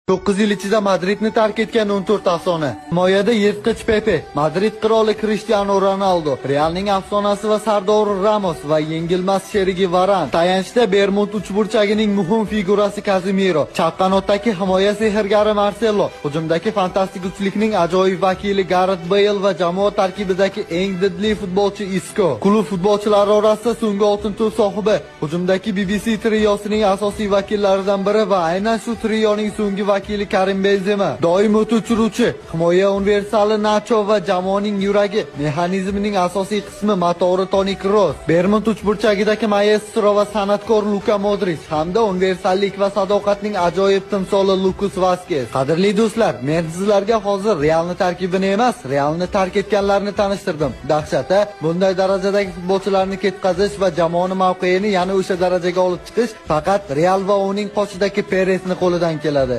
9 yil ichida Madridni tark etgan 14 afsona. Himoyada yirtqich Pepe, Madrid qiroli Cristiano Ronaldo, Realning afsonasi va sardori Ramos va yengilmas sherigi Varan. Tayanchda Bermud uchburchagining muhim figurasi Casemiro, chap qanotdagi himoya sehrgari Marcelo, hujumdagi fantastik uchlikning ajoyib vakili Gareth Bale va jamoa tarkibidagi eng didli futbolchi Isco. Klub futbolchilari orasida so'nggi oltin to'p sohibi, hujumdagi BBC triosining asosiy vakillaridan biri va aynan shu trioning so'nggi vakili Karim Benzema. Doim o't o'chiruvchi, himoya universali Nacho va jamoaning yuragi, mexanizmining asosiy qismi motori Toni Kroos. Bermud uchburchagidagi maestro va san'atkor Luka Modric hamda universallik va sadoqatning ajoyib timsoli Lukas Vazquez. Qadrli do'stlar, men sizlarga hozir Realni tarkibini emas, Realni tark etganlarni tanishtirdim. Dahshat, a? Bunday darajadagi futbolchilarni ketkazish va jamoani mavqeini yana o'sha darajaga olib chiqish faqat Real va uning qoshidagi Peresni qo'lidan keladi.